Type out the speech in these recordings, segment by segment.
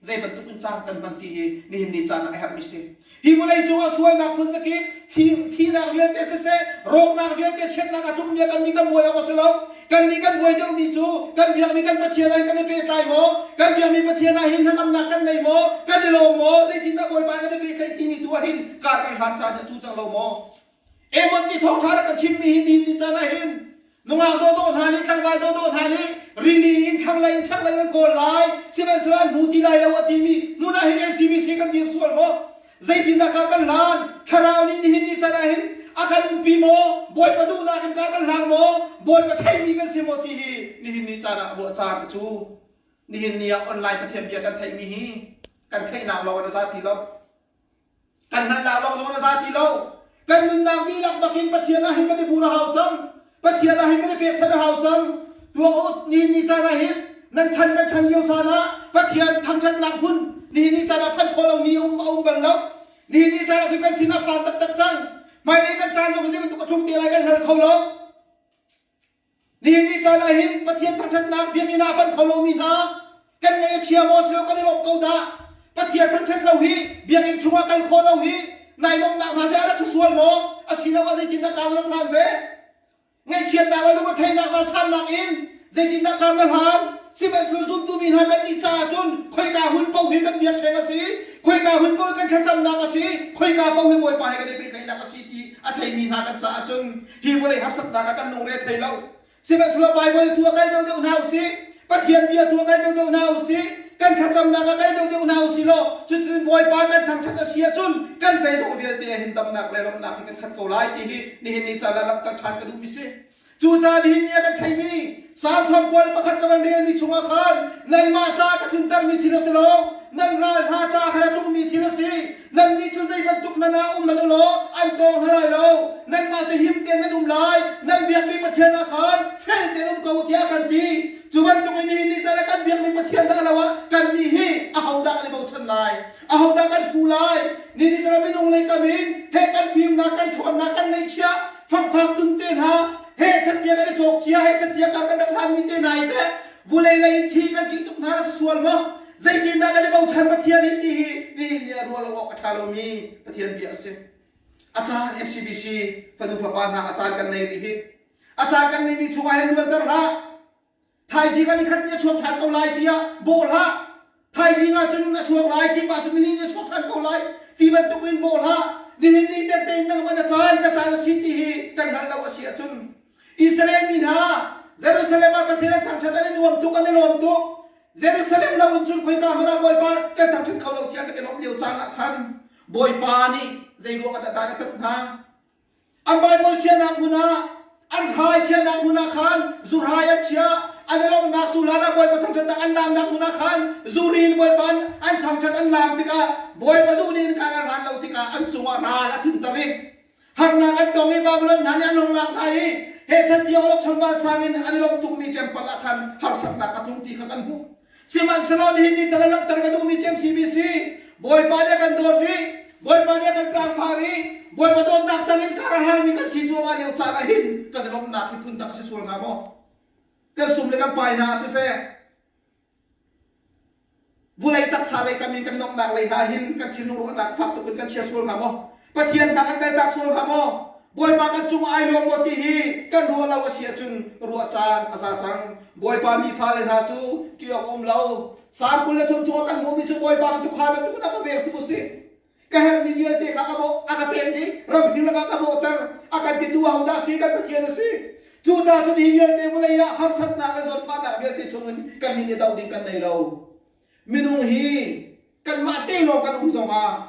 Zei bantuk in caan kan hman ti hi nihin ni caan ah a herhmi si. Hi vawlei cungah sualnak phun zakip, thihnak vialte siseh, rawknak vialte, chiatnak a tlungmi ah kannih kan buai awk a si lo. Kannih kan buai deuhmi cu kan biakmi kan Pathian ah hin kan i pehtlai maw? Kan biakmi Pathian ah hin hnangamnak kan nei maw? Kan i lawm maw? Zeitindah Bawipa kan i pehtlaih timi tu ah hin kar kan hlan caan a cu cang lo maw? Amon nih thawngṭha rak kan chimmi hi nihin ni caan ah hin nungak dawhdawh hna nih tlangval dawhdawh hna nih rili in thlanglei in chaklei an kawl lai, sihmanhsehlaw an hmu ti lai lo a timi hmun ah hin MCBC kan dir sual maw? Zeitindah kar kan hlan? Thlarau nih nihin ni caan ah hin a kan umpi maw? Bawipa duhnak in kar kan hlang maw? Bawipa theimi kan si maw ti hi nihin ni caan ah ruah caan a cu. Nihin ni ah online Pathian bia kan theihmi hi kan theihnak lawng in a za ti lo. Kan hngalhnak lawng zong a za ti lo. Kan nunnak dihlak bakin Pathian ah hin kan i bur a hau cang. Pathian ah hin kan i pekchanh a hau cang. Tuak u, nihin ni caan ah hin nan chan kan chan lio caan ah Pathian thangṭhatnak hmun nihin ni caan ah phanh khawh lo ni um a um bal lo. Nihin ni caan ah cun kan sin a phan taktak cang. Hmailei kan caan zong zei bantuk a tlung te lai kan hngal kho lo. Nihin ni caan ah hin Pathian thangṭhatnak biakinn ah a phan kho lomi hna kan ngaih a chia maw silo kan i lawmh ko dah? Pathian thangṭhat lo hi biakinn chungah kal khawh lo hi nai lawmhnak hna zei a rak si sual maw? Asiloah zeitindah kaan rak hlan ve? Ngaihchiatnak le lungretheihnak hna sannak in zeitindah kaan na hlan? Sihmanhsehlaw zumtu mi hna kannih caah cun khoika hmun paoh hi kan biakṭheng a si, khoika hmun paoh hi kan thlacamnak a si, khoika paoh hi Bawipa he kan i pehtlaihnak a si ti a theimi hna kan caah cun hi vawlei harsatnak ah kan lungre thei lo. Sihmanhsehlaw Baibal tu ah kal deuhdeuh hna usih, Pathian bia tu ah kal deuhdeuh hna usih, kan thlacamnak ah kal deuhdeuh hna usih law cutin Bawipa kan thangṭhat a si ahcun kan zeizong vialte ah hin damnak le lawmhnak hi kan khat ko lai ti hi nihin ni caan ah langhter ṭhan ka duhmi si. Cucaah nihin ni ah kan theimi Salm 91 ka van relmi chungah khan nanmah caah ka tluntermi thil a si lo, nan ral hna caah khan a tlungmi thil a si. Nannih cu zei bantuk hmanh ah um hmanh u law an tawng hna lai lo. Nanmah cu him tein nan um lai, nan biakmi Pathian ah khan fel tein um ko u tiah a kan ti. Cu bantukin nihin ni caan ah kan biakmi Pathian dah lo ah kannih hi ahodah kan i bochan lai? Ahodah kan fu lai? Nihin ni caan ah minung lei kam in he kan fimnak, kan ṭhawnnak, kan neihchiah, fangfak tun te hna, he chatpia kan i cawk cia, he chatpia kar kan rak hlanmi te hna hi teh vulei lei in thi kan ṭih tuk hna a si sual maw? Zeitindah kan i bochan Pathian hi ti hi nihin ni ah ruah lo awk a ṭha lomi Pathian bia a si. A caan MCBC fanu fapa hna a caan kan nei rih hi. A caan kan neihmi chungah hin luanter hlah. Thaizing ah nikhat ni a chuak ṭhan ko lai tiah bawh hlah. Thaizing ah cun a chuak lai, kip ah cun nihin ni a chuak ṭhan ko lai ti bantuk in bawh hlah. Nihin ni tette in nangmah na caan ka caan a si ti hi kan hngalh lo a si ahcun Israel mi hna Jerusalem ah Pathian an thangṭhat an i nuam tuk an i lawm tuk. Jerusalem lo in cun khoika hmanh ah Bawipa kan thangṭhat kho lo tiah kan i lawmh lio caan ah khan Bawipa nih zei ruang ah dah dan a tat hna? An Baibal chiahnak hmun ah, an hrai chiahnak hmun ah khan zuhrai an chiah. An i lawmhnak cu hlan ah Bawipa thangṭhatnak an laamnak hmun ah khan zurin Bawipa an thangṭhat an laam tikah Bawipa duhning in an hlan lo tikah an cungah ral a tlunter i harnak an tong i Babylon hna nih an hung lak hna i he chan biaklok chon vansang in an i lawmh tukmi ṭempal ah khan harsatnak a tlung ti kha kan hmuh. Sihmanhsehlaw nihin ni can a langhter ka duhmi cu MCBC Bawipa nih a kan dawt rih, Bawipa nih a kan zaangfah rih, Bawipa dawtnak tangin kar a hlangmi kan si cuahmah lio caan ah hin kan i lawmhnak hi phundang a si sual hnga maw? Kan sum le kan pai hna ah siseh, vulei taksa lei kam in kan lawmhnak lei hna hin kan thinlung ruahnak fak tuk in kan chia sual hnga maw? Pathian hna kan kaltak sual hnga maw? Bawipa kan cung ai lawm maw ti hi kan ruah lo a si ahcun ruah caan a za cang. Bawipa mi fale hna cu ṭih awk um lo. Salm 23 chungah kan hmuhmi cu Bawipa cu tuukhal bantuk in a ka vengtu a si. Ka herhmi vialte kha ka bawh, a ka pek dih, ramhring lakah ka bawhter, a kan titu ahodah a si? Kan Pathian a si. Cucaah cun hi vialte vawlei ah harsatnak le zawtfahnak vialte chungin kannih nih doh ding kan nei lo. Minung hi kanmah te lawng kan um zongah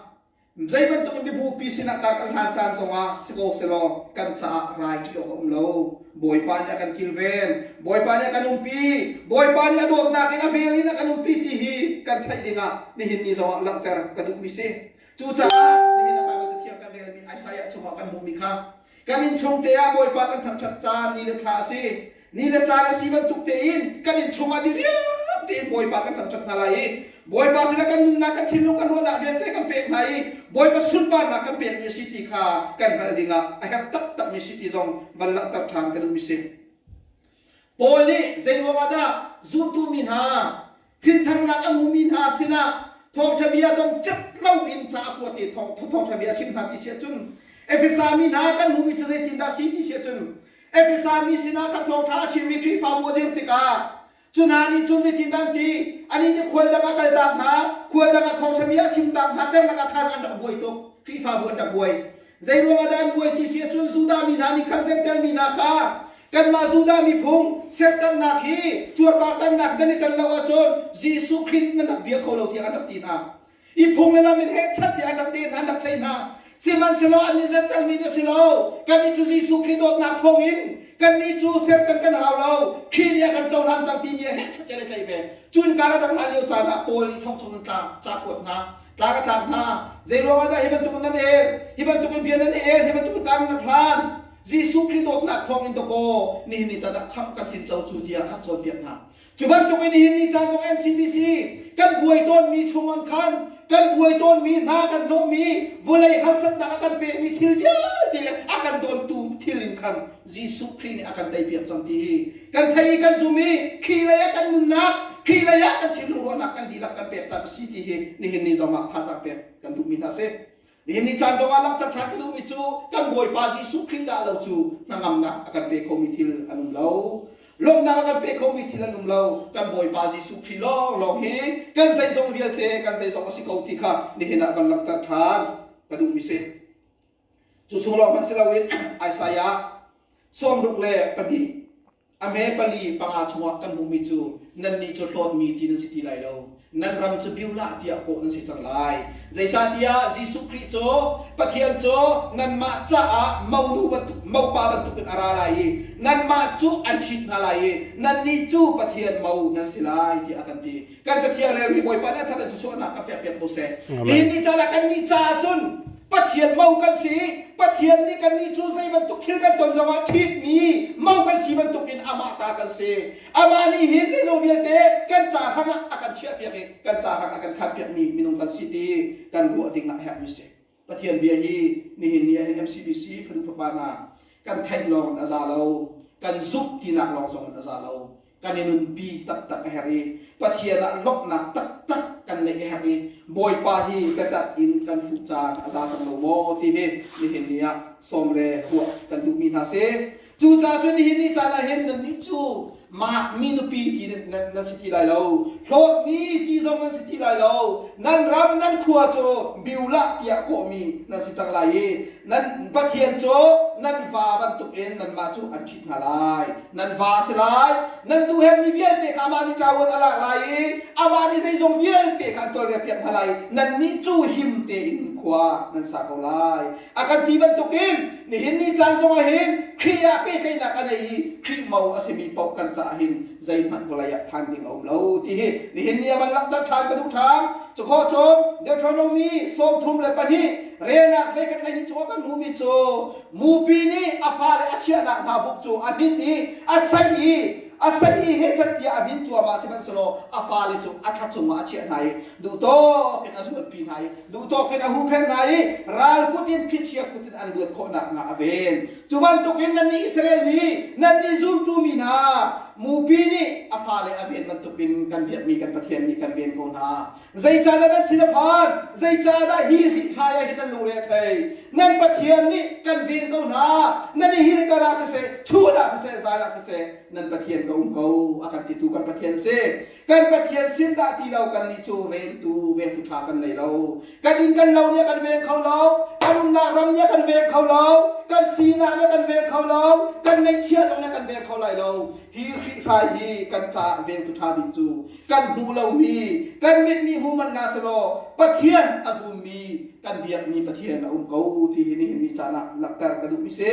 Zei bantuk in mibupi sinah kar kan hlan caan zongah si ko selaw kan caah rai ṭih awk a um lo. Bawipa nih a kan kilven, Bawipa nih a kan umpi, Bawipa nih a dawtnak in a vel in a kan umpi ti hi kan theih dingah nihin ni zongah langhter ka duhmi si. Cucaah nihin ah Baibal Cathiang kan relmi Isaiah chungah kan hmuhmi kha kan innchung te ah Bawipa kan thangṭhat caan ni le thla a si. Ni le caan a si bantuk tein kan innchung ah diriam tein Bawipa kan thangṭhat hna lai i Bawipa sinah kan nunnak, kan thinlung, kan ruahnak vialte kan pek hna i Bawipa sunparnak kan pekmi a si ti kha kan hngalh dingah a herh taktakmi si ti zong van langhter ṭhan ka duhmi si. Paul nih zei ruangah dah zumtu mi hna Hrintharnak a hmumi hna sinah thawngṭha bia dong cet loin ca a kuat i thawngṭha bia a chim hna ti si ahcun Efesa mi hna kan hmuhmi cu zeitindah a si ti si ahcun Efesa mi sinah khan thawngṭha a chimmi Khrihfabu a dir tikah cu hna nih cun zeitindah an ti? Anih nih khual dang ah kaltak hna, khual dang ah thawngṭha bia a chimtak hna karlak ah khan an rak buai tuk. Khrihfabu an rak buai. Zei ruangah dah an buai ti si ahcun Judah mi hna nih khan Jentail mi hna kha kanmah Judah miphung sertannak hi cuarpartannak nan i tan lo ahcun Jesuh Khrih nan rak bia kho lo tiah an rak ti hna. I phung le lam in hehchat tiah an rak ti hna, an rak ceih hna. Sihmanhsehlaw annih Jentail mi nih a si lo. Kannih cu Jesuh Khrih dawtnak thawngin kannih cu sertan kan hau lo. Khrih nih a kan cohlan cang timi a hehchat tiah an i tlaih ve. Cun kar a rak hlan lio caan ah Paul nih thong chung in tla ca kuat hna. Tla ka tlak hna. Zei ruangah dah hi bantukin nan el? Hi bantukin bia nan i el? Hi bantukin kar nan hlan? Jesuh Khrih dawtnak thawng in dawkaw nihin ni caan ah khamh kan tinco cu tiah rak cawnpiak hna. Cu bantukin nihin ni caan zong MCBC kan buai tawnmi chungon khan kan buai tawnmi hna kan hnawhmi vawlei harsatnak a kan pekmi thil vialte le a kan dawntu thil in khan Jesuh Khrih nih a kan teipiak cang ti hi kan thei i kan zum i Khrih lei ah kan nunnak Khrih lei ah kan thinlung ruahnak kan dihlak kan pek caan a si ti hi nihin ni zong ah thazaang pek kan duhmi hna si. Nihin ni caan zong ah langhter ṭhan ka duhmi cu kan Bawipa Jesuh Khrih dah lo cu hnangamnak a kan pe khomi thil an um lo. Lawmhnak a kan pe khomi thil an um lo. Kan Bawipa Jesuh Khrih lawnglawng hi kan zeizong vialte kan zeizong a si ko ti kha nihin ah kan langhter ṭhan ka duhmi si. Cu chung lawng hmanh si loin Isaiah 62 a me pali panga chungah kan hmuhmi cu nannih cu hlawtmi ti nan si ti lai lo nan ram cu Beulah tiah kawh nan si cang lai zeicahtiah Jesuh Khrih cu Pathian cu nanmah caah monu bantuk mopa bantukin a ra lai i nanmah cu an ṭhit hna lai i nannih cu Pathian mo nan si lai tiah a kan ti Kan cathiang relmi Bawipa nih a that an thluachuahnak kan pekpiak ko seh. Hi ni caan ah kannih caah cun Pathian mo kan si. Pathian nih kannih cu zei bantuk thil kan ton zongah ṭhitmi mo kan si bantukin amah ta kan si. Amah nih hin zeizong vialte kan ca hrangah a kan chiahpiak i kan ca hrangah a kan khanpiakmi minung kan si ti kan ruah ding ah a herhmi si. Pathian bia hi nihin ni ah hin MCBC fanu fapa hna kan theih lawng in a za lo, kan zumh tinak lawng zong in a za lo. Kan i nunpi taktak a herh i Pathian ah lawmhnak taktak kan neih a herh i Bawipa hi biatak in kan fuh caan a za cang lo maw ti hi nihin ni ah sawm le ruah kan duhmi hna si. Cucaah cun nihin ni caan ah hin nannih cu makmi nupi ti nan si ti lai lo, hlawtmi ti zong nan si ti lai lo, nan ram nan khua cu Beulah tiah kawhmi nan si cang lai i nan Pathian cu nan va bantukin nanmah cu an ṭhit hna lai. Nan va a si lai. Nan duhherhmi vialte kha amah nih ṭavuan a lak lai i amah nih zeizong vialte kha an tawlrelpiak hna lai. Nannih cu him tein khua nan sa ko lai. A kan ti bantukin nihin ni caan zongah hin Khrih ah pehtlaihnak a nei i Khrih mo a simi paoh kan caah hin zeihmanh vawlei ah phan ding a um lo ti hi nihin ni a van langhter ṭhan ka duh ṭhan. Cukhawh cun Deuteronomy 32 relnak hlei khat hlei chungah kan hmuhmi cu mupi nih a fale a chiahnak hna buk cu a hninh i a saih i a saih i hechat tiah a hnin cuahmah sihmanhsehlaw a fale cu a thla cungah a chiah hna i duhtawk in a zuanpi hna i duhtawk in a huhphenh hna i ral kut in thlichia kut in an luat khawh nakhnga a ven. Cu bantukin nannih Israel mi, nannih zumtu mi hna, mupi nih a fale a ven bantukin kan biakmi kan Pathian nih kan ven ko hna. Zeicahdah nan thin a phan? Zeicahdah hi hrithlai ah hin nan lungre a thei? Nan Pathian nih kan ven ko hna. Nan i hilkar ah siseh, chun ah siseh, zan ah siseh, nan Pathian ka um ko a kan titu kan Pathian a si. Kan Pathian sin dah ti lo kannih cu vengtu vengtu ṭha kan nei lo. Kan inn kan lo nih a kan veng kho lo. Kan umnak ram nih a kan veng kho lo. Kan sinak nih a kan veng kho lo. Kan ngeihchiah zong nih a kan veng kho lai lo. Hi hrihlai hi kan caah vengtu ṭha bik cu kan hmuh lomi kan mit nih hmu manh hna selaw Pathian a zummi kan biakmi Pathian a um ko ti hi nihin ni caan ah langhter ka duhmi si.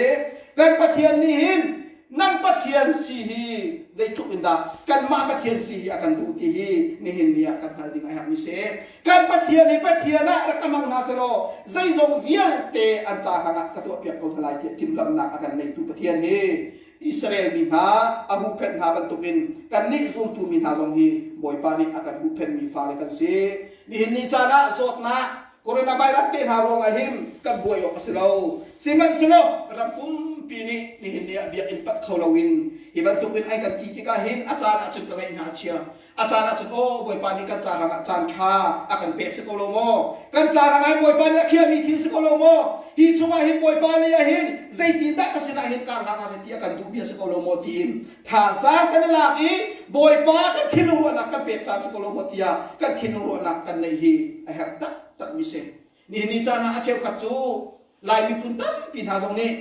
Kan Pathian nih hin nan Pathian si hi zeitluk in dah kanmah Pathian si hi a kan duh ti hi nihin ni ah kan hngalh ding a herhmi si. Kan Pathian hi Pathian ah rak ka hmang hna selaw zeizong vialte an ca hrangah ka tuahpiak ko hna lai tiah timhlamhnak a kan neitu Pathian hi Israel mi hna a huhphenh hna bantukin kannih zumtu mi hna zong hi Bawipa nih a kan huhphenhmi fale kan si. Nihin ni caan ah zawtnak coronavirus te hna ruangah hin kan buai awk a si lo. Sihmanhsehlaw ram pumpi nih nihin ni ah biakinn panh kho loin Hi bantuk in ai kan ti tikah hin a caan ahcun ka ngaih hna a chia. A caan ahcun aw Bawipa nih kan ca rangah caan ṭha a kan pek si ko lo maw? Kan ca rangah Bawipa nih a khiahmi thil si ko lo maw? Hi chungah hin Bawipa lei ah hin zeitindah ka sinah hin kar hlang hna seh ti a kan duhmi a si ko lo maw tiin thazaang kan i lak i Bawipa kan thinlung ruahnak kan pek caan si ko lo maw tiah kan thinlung ruahnak kan neih hi a herh taktakmi si. Nihin ni caan ah a cheukhat cu Lai miphun tampi hna zong nih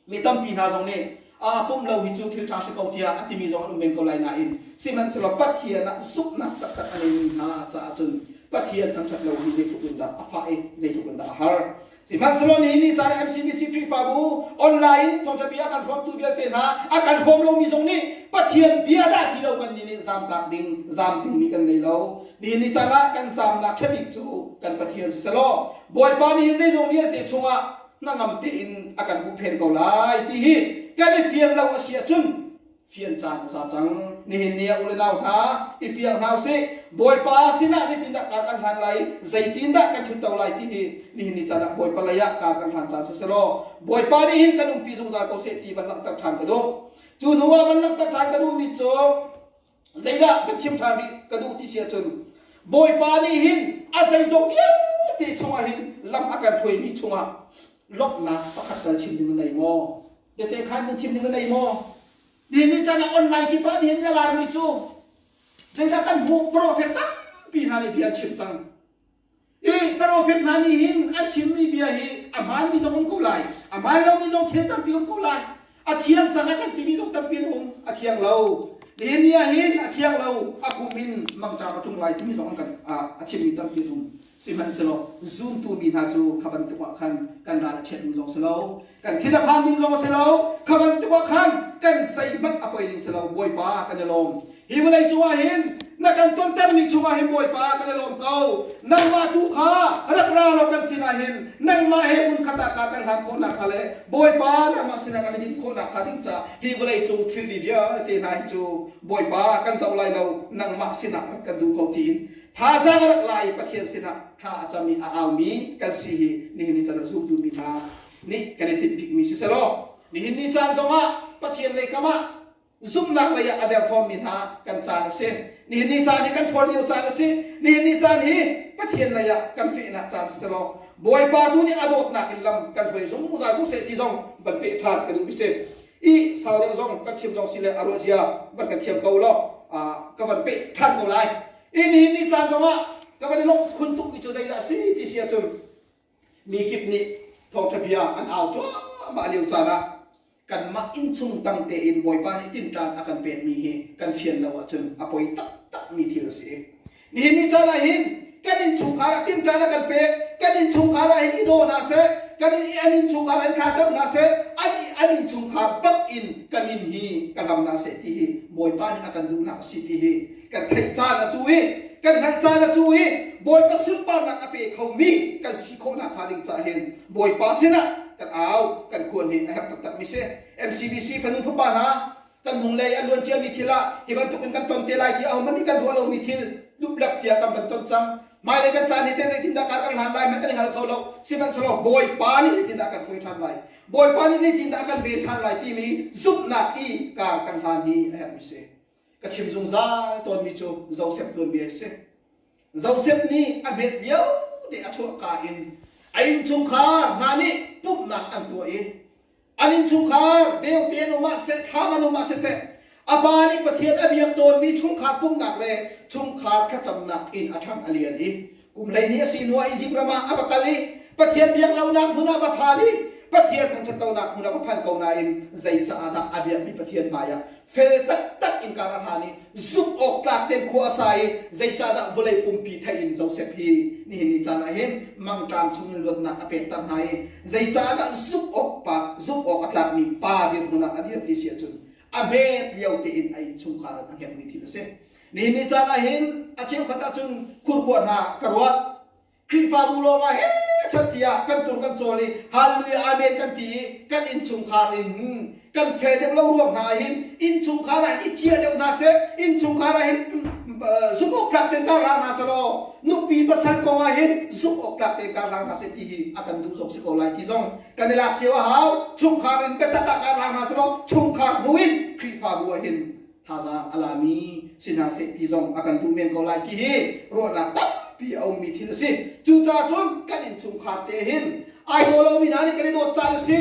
mi tampi hna zong nih a pumh lo hi cu thil ṭha si ko tiah a timi zong an um men ko lai nain sihmanhsehlaw Pathian ah zumhnak taktak a neimi hna caah cun Pathian thangṭhat lo hi zeitluk in dah a fah i zeitluk in dah a har. Sihmanhsehlaw nihin ni caan ah MCBC Khrihfabu online thawngṭha bia a kan hrawmtu vialte hna a kan hrawm lomi zong nih Pathian bia dah ti lo kan nih nih zamtak ding zam dingmi kan nei lo. Nihin ni caan ah kan zamnak ṭha bik cu kan Pathian si selaw Bawipa nih hin zeizong vialte chungah hnangam tein a kan huhphen ko lai ti hi kan i fian lo a si ahcun fian caan a za cang. Nihin ni ah u le nau hna i fiang hna usih. Bawipa sinah zeitindah kar kan hlan lai, zeitindah kan ṭhutto lai ti hi nihin ni caan ah Bawipa lei ah kar kan hlan caan si selaw Bawipa nih hin kan umpi zungzal ko seh ti van langhter ṭhan ka duh. Cu hnu ah van langhter ṭhan ka duhmi cu zeidah kan chim ṭhan rih ka duh ti si ahcun Bawipa nih hin a zeizong vialte chungah hin lam a kan hruaimi chungah lawmhnak pakhat tal chim ding na nei maw? Tete khan nan chim ding na nei maw? Nihin ni caan ah online kip ah nihin ni a larmi cu zeidah kan hmuh prophet tampi hna nih bia an chim cang. I profet hna nih hin an chimmi bia hi a hmaanmi zong um ko lai, a hmaan lomi zong thil tampi um ko lai. A thiang cang a kan timi zong tampi an um, a thiang lo. Nihin ni ah hin a thiang lo, a kum in mangṭam a tlung lai timi zong an kan a chimmi tampi an um. Sihmanhsehlaw zumtu mi hna cu kha bantuk ah khan kan ral a chiat ding zong si lo, kan thin a phan ding zong a si lo, kha bantuk ah khan kan zeihmanh a poi ding si lo. Bawipa kan i lawm. Hi vawlei cungah hin na kan tontermi chungah hin Bawipa kan i lawm ko. Nangmah tu kha rak ra law kan sinah hin nangmah he hmunkhat ah kan hlan khawhnak kha le Bawipa nangmah sinah kan i dinh khawhnak kha ding ca hi vawlei cung thilri vialte hna hi cu Bawipa kan zoh lai lo nangmah sinah rak kan duh ko tiin thazaang rak la i Pathian sinah thla a cam i a aumi kan si hi nihin ni caan ah zumtu mi hna nih kan i tinh bikmi si selaw nihin ni caan zongah Pathian lei kam ah Zumhnak lei ah a derthawmmi hna kan caan a si. Nihin ni caan hi kan ṭhawn lio caan a si. Nihin ni caan hi Pathian lei ah kan fehnak caan si selaw Bawipa tu nih a dawtnak in lam kan hruai zungzal ko seh ti zong van peh ṭhan ka duh mi si. I sau deuh zong kan chim zong si le a ruah zia van kan thiam ko law ka van peh ṭhan ko lai. I nihin ni caan zong ah ka van i lawmh khun tuk mi cu zeidah a si ti si ahcun mi kip nih thawngṭha bia an au cuahmah lio caan ah kanmah innchung tang tein Bawipa nih tinṭan a kan pekmi hi kan fian lo ahcun a poi taktakmi thil a si. Nihin ni caan ah hin kan innchungkhar ah tinṭan a kan pek, kan innchungkhar ah hin i daw hna seh, kan in an innchungkhar an thla cam hna seh, an an innchungkhar bak in ka min hi ka hlam hna seh ti hi Bawipa nih a kan duhnak a si ti hi kan theih caan a cu i kan hngalh caan a cu i Bawipa sunparnak a pe khomi kan si khawhnak hnga ding caah hin Bawipa sinah kan au kan khuan hi a herh taktakmi si. MCBC fanu fapa hna kan hnunglei a luan ciami thil ah hi bantuk in kan ton te lai ti ahohmanh nih kan ruah lomi thil luplep tiah kan van ton cang. Hmailei kan caan hi teh zeitindah kar kan hlan lai hmanh kan i hngal kho lo. Sihmanhsehlaw Bawipa nih zeitindah kan hruai ṭhan lai? Bawipa nih zeitindah kan ven ṭhan lai timi zumhnak i kar kan hlan hi a herhmi si. Ka chim zungzal tawnmi cu Joseph tuanbia hi si. Joseph nih a hmet lio te a chuahka in a innchungkhar hna nih pumhnak an tuah i an innchungkhar deute an um ah seh, thlam an um ah siseh, a pa nih Pathian a biak tawnmi chungkhar pumhnak le chungkhar thlacamnak in a ṭhang a lian i kum 12 a si hnu ah Izipt ram ah a va kal i Pathian biak lonak hmun ah va phan i Pathian thangṭhat lonak hmun ah va phan ko nain zei caah dah a biakmi Pathian hmaiah fel taktak in kar a hlan i zumh awk tlak tein khua a sa i zeicahdah vawlei pumpi theih in Joseph hi nihin ni caan ah hin mangṭam chungin luatnak a pekter hna i zeicahdah zumh awk pa zumh awk a tlakmi pa dirhmun ah a dir ti si ahcun a hmet lio tein a innchungkhar in a hnekmi thil a si. Nihin ni caan ah hin a cheukhat ahcun khurkhua hna ka ruat. Khrihfabu lawngah he chan tiah kan tur kan cawl i Hallelujah Amen kan ti i kan innchungkhar in. Kan fel deuh lo ruang hna ah hin innchungkhar ah i chia deuh hna seh, innchungkhar ah hin zumh awk tlak tein kar hlang hna selaw nupi pasal kong ah hin zumh awk tlak tein kar hlang hna seh ti hi a kan duh zong si ko lai ti zong kan i lak cio a hau. Chungkhar in biatak ah kar hlang hna selaw chungkhar hnu in Khrihfabu ah hin thazaang a lami si hna seh ti zong a kan duh men ko lai ti hi ruahnak tampi a ummi thil a si. Cucaah cun kan innchungkhar te hin ai daw lomi hna nih kan i dawt caan a si,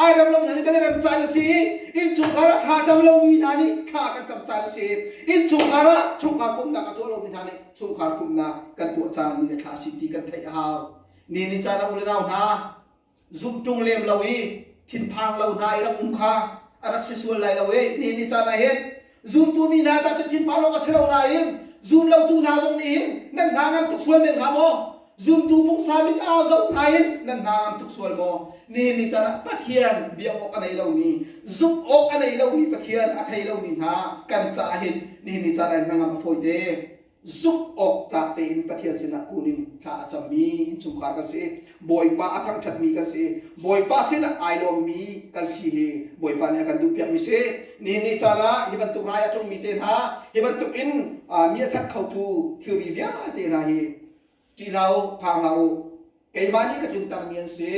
ai rem lomi hna nih kan i rem caan a si i innchungkhar ah thla cam lomi hna nih thla kan cam caan a si i innchungkhar ah chungkhar pumhnak a tuah lomi hna nih chungkhar pumhnak kan tuah caan ni le thla a si ti kan theih a hau. Ni ni caan ah u le nau hna zumh ṭung lem lo i thinphang lo hna i rak um kha a rak si sual lai lo i ni ni caan ah hin zumtu mi hna ca cu thinphang awk a si lo nain zum lotu hna zong nih hin nan hna ngam tuk sual men hnga maw? Zumtu pungsa mit au zoh hna hin nan hna ngam tuk sual maw? Ni ni caan ah Pathian biak awk a nei lomi, zumh awk a nei lomi Pathian a thei lomi hna kan caah hin nihin ni caan ah hnangam a fawi te. Zumh awk tlak tein Pathian sinah kun in thla a cammi innchungkhar kan si. Bawipa a thangṭhatmi kan si. Bawipa sinah ai lawmmi kan si hi Bawipa nih a kan duhpiakmi si. Nihin ni caan ah hi bantuk rai a tlungmi te hna, hi bantuk in mi a that khotu thilri vialte hna hi ṭih hlah u, phang hlah u. Keimah nih ka tluntermi an si.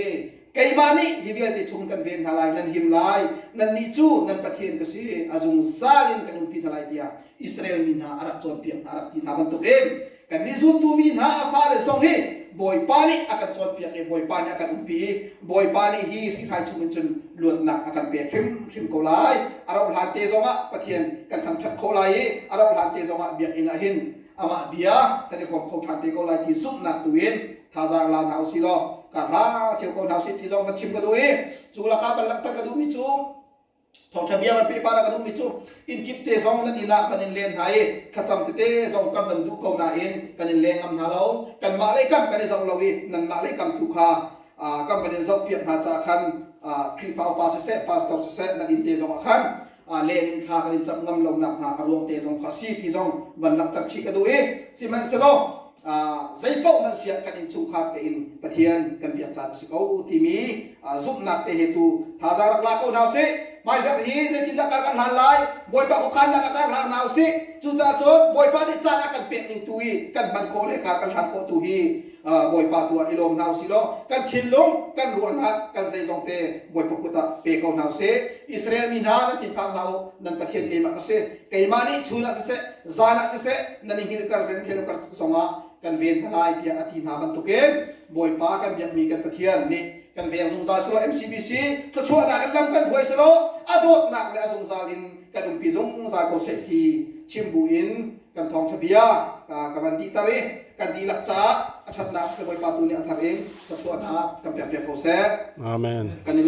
Keimah nih hi vialte chung kan ven hna lai, nan him lai. Nannih cu nan Pathian ka si, a zungzal in kan umpi hna lai tiah Israel mi hna a rak cawnpiak hna, a rak ti hna bantukin kannih zumtu mi hna a fale zong hi Bawipa nih a kan cawnpiak i Bawipa nih a kan umpi i Bawipa nih hi hrihlai chungin cun luatnak a kan pek hrimhrim ko lai. A rauh hlan te zongah Pathian kan thangṭhat khawh lai i a rauh hlan te zongah biakinn ah hin amah bia kan i hrawm kho ṭhan te ko lai ti zumhnak tu in thazaang la hna usih law ka hla cio ko hna usih ti zong van chim ka duh i cu lakah van langhter ka duhmi cu thawngṭha bia van pehpar ka duhmi cu innkip te zong nan inn ah kan in len hna i thlacam tete zong kan van duh ko nain kan in leng ngam hna lo. Kanmah lei kam kan i zoh lo i nanmah lei kam tu kha kan van in zohpiak hna caah khan Khrihfa upa siseh pastor siseh nan inn te zong ah khan len in thla kan in camh ngam lonak hna a ruang te zong kha si ti zong van langhter chih ka duh i sihmanhsehlaw zeipaoh hmanh siah kan innchungkhar tein Pathian kan biak caan a si ko timi zumhnak te he tu thazaang rak la ko hna usih. Hmaizarh hi zeitindah kar kan hlan lai? Bawipa khuakhannak ah kar hlang hna usih. Cucaah cun Bawipa nih caan a kan pek ning tu i kan hman khawh le kar kan hlan khawh tu hi Bawipa tu ah i lawm hna usih law kan thinlung kan ruahnak kan zeizong te Bawipa kut ah pe ko hna usih. Israel mi hna nan thinphang hlah u, nan Pathian keimah ka si. Keimah nih chun ah siseh zan ah siseh nan i hngilh kar zen thil kar zongah kan ven hna lai tiah a ti hna bantukin Bawipa kan biakmi kan Pathian nih kan veng zungzal selaw MCBC thluachuahnak in lam kan hruai selaw a dawtnak le a zungzal in kan umpi zungzal ko seh ti chim bu in kan thawngṭha bia ka van dihter i kan dihlak caah a ṭhatnak le Bawipa tu nih a thar in thluachuahnak kan pek piak ko seh. Amen. Kan i.